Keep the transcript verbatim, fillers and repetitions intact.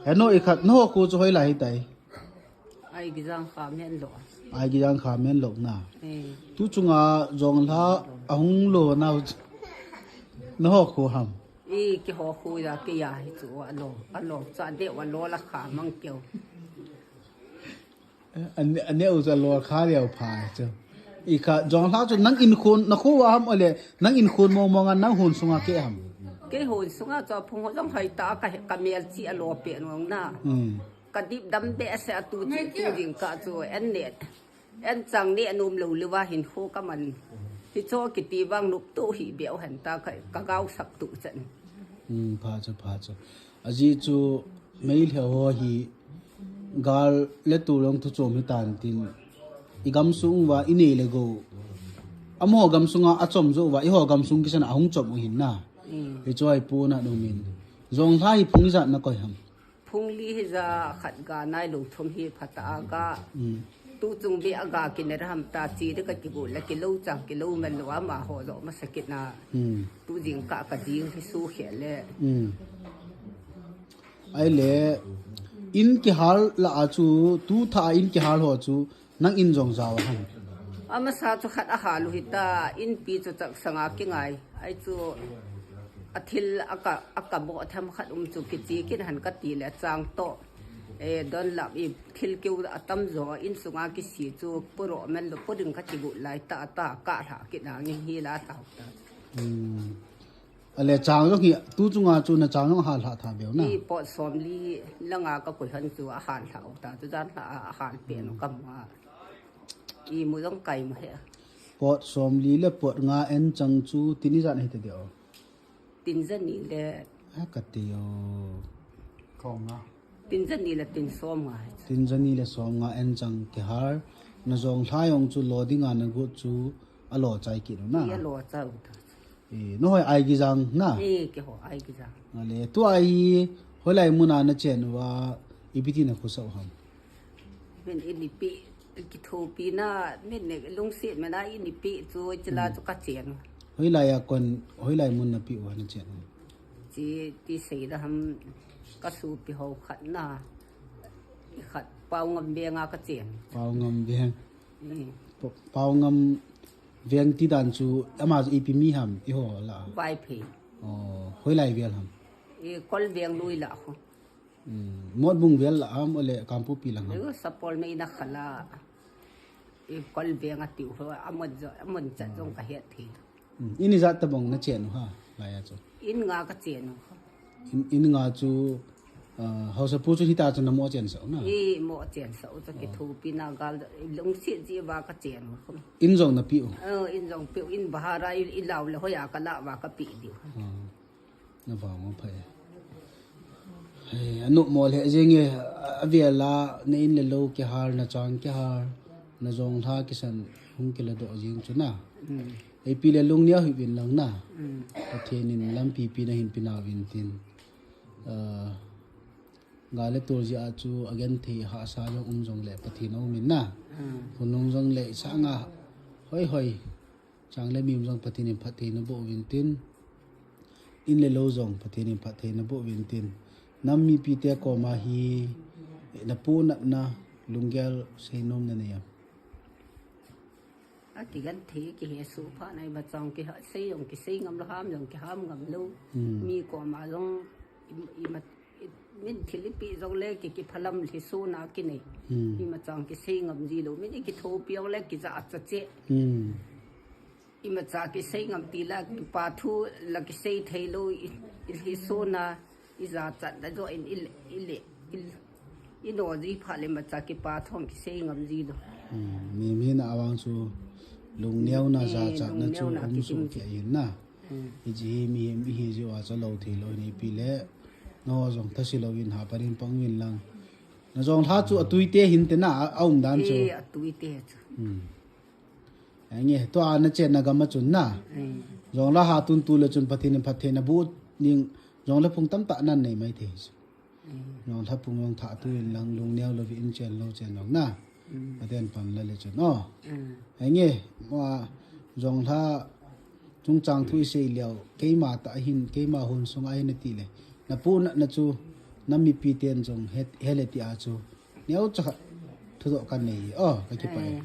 Heno ikhat, no khu chu hoilai hitai. Ai gijang kha men lo. Ai gijang kha men lo na. Eh. Tu chunga jonglha ahung lo na. No khu ham. I kiho khu ya ke ya hi chu alo. Alo cha de wa lo la kha mang keu. An, an neu chu alo kha leo pha chu. Ikha jonglha chu nang inkhun, na khu wa ham ole, nang inkhun mong mong a nang hun sunga ke ham. Ke hun sunga chu phung ho jong hai ta ka, ka mel chi alo pe nong na. Hmm. Ka dip dam be se atu chi tu jing ka chu en ne. En chang ne anum lo le wa hin khu ka man. Hi cho kiti vang nup tu hi be o han ta ka, ka gau sak tu chan. Hmm, pha chu, pha chu. Aji chu mei lhe ho hi gal le tu long tu chom hi tan tin. I gam sung wa i nei le go. Amo gam sunga a chom jo wa i ho gam sung kisan ahung chom u hin na. Hmm. Hi chu ai pu na nu min. Jonglha hi phung ijat na koi ham. Phung li hi ja khat ga nai lo thum hi phat a ga. Hmm. Tu chung bi a ga kiner ham ta chi de ka kigu le kilo chang kilo men lo ama ho jo ma sakit na. Hmm. Tu jing ka ka jing hi su khe le. Hmm. Ai le in kihal la a chu tu tha in kihal ho chu nang in jong jao ham. Amasa chu khat a halu hi ta in pi chu chak sanga kingai. Ai chu a thil a ka, a ka bo tham khat um chu kichi kin han ka ti le chang to. E, don lap i thil keu a tam jo in sunga kisi chu puro men lo puding ka ti gu lai ta ta ka hla ki na ngi hi la ta ta. Hmm. Ale chang jong hi tu chunga chu na chang jong hal hla tha beu na. I pot som li langa ka koi han chu a hal hla ta chu jan hla a hal pe no kam a. I mu jong kai mu he. Pot som li le pot nga en chang chu tini jan hi ta deu. Tin jani le. A ka ti o. Kom nga. Tin jani le tin som nga. Tin jani le som nga en chang kihal. Na jonglha jong chu lo dinga na gu chu a lo chai ki na. I a lo chai u ta. E, no hoi ai gijang na. E, ke ho ai gijang. Ale, tu ai hoilai muna na chen wa i piti na khu sau ham. Min i ni pi, kithopi na, min ne lungsi mena i ni pi chu, chila chu ka chen. Hoilai a kon, hoilai mun na pi wa na chen. Chi, ti sei da ham, ka su pi ho khat na, i khat pau ngam be nga ka chen. Pau ngam be. Mm. Pa-, pau ngam veng ti dan chu, ama chu i pi mi ham, i ho la. Vai phe. Oh, hoilai vel ham. I kol veng lui la ho. Hmm, Motbung vel la ham, ole Kangpokpi lang ham. Yu sapol me ina khala. I kol veng a tiu ho, amon jo, amon chat jong ka het thi. Hmm, ini jat tabang na chen u ha, lai a chu. In nga ka chen u. In, in nga chu, ah, hausa pu chu hita chu na mo chen sau na. I mo chen sau chu ki thu pi na gal, lungsi ji va ka chen u. In jong na pi u. Oh, in jong pi u, in bahara i, i lau le hoya ka la va ka pi diu. Ah. Na vang o phai. Hei, anu mo le jing e, a, a vel a, na in le lo kihal, na chang kihal, na jonglha kisan hung kila do jing chu na. Mm. Ei pi le lung nia hi vin lang na. Mm. Pathen in lampi pi na hin pi na vin tin. Ah, ga le tul ji a chu a gen thei hahsa jong um jong le Pathen a um in na. Mm. Hun lung jong le sanga hoi hoi. Chang le mim jong Pathen in phatthei na boh uvin tin. In le lo jong Pathen in phatthei na boh uvin tin. Nam mipite koma hi na pu natna lunggel seinom na nei am? A kigen thei kihe su pha nai ba chang kiha sei jong kisei ngam lo ham jong kiham ngam lo. Hmm. Mi koma jong i, i mat Min thil ipi jong le ki, kiphalam lhi sona kinei. Hmm. Ima chang kisei ngam ji lo. Min i kithopi jong le kija cha che. Hmm. Ima cha kisei ngam ti la, kipa thu la kisei thei lo, i, i lhi sona, i ja chat la jo in i le, i le, i le, i no ji pha le ma cha kipa thong kisei ngam ji lo. Hmm. Mi, mi na awang chu lungneo na ja chat na chu um su ke in na. Hmm. Hiche hi mihem ihi jeh uva chu lou thei lou hi nei pi le. Nangho jong thase louvin hapan in pang uvin lang. Na jonglha chu atui te hin te na, a, a um dan chu. Eh, atui te chu. Hmm. Ange, tua na chenna gam a chun na. Hmm. Jonglha ha tun tu le chun Pathen in phatthei na boh ding jonglha phung tamtah nan nei mai thei chu. Mm. Jonglha phung jong thah tu in lang lungneo lou vin chen lou chen lou na. Mm. Pathen pan la le chun o. Mm. Henge, ma jonglha chungchang thu i sei leu, keima tah hin, keima hun sunga hin ati le. Na pu na, na chu, nam mipi ten jong he, hele ti a chu. Neo cha khat. Thudoh kanei. Oh, kakipah e.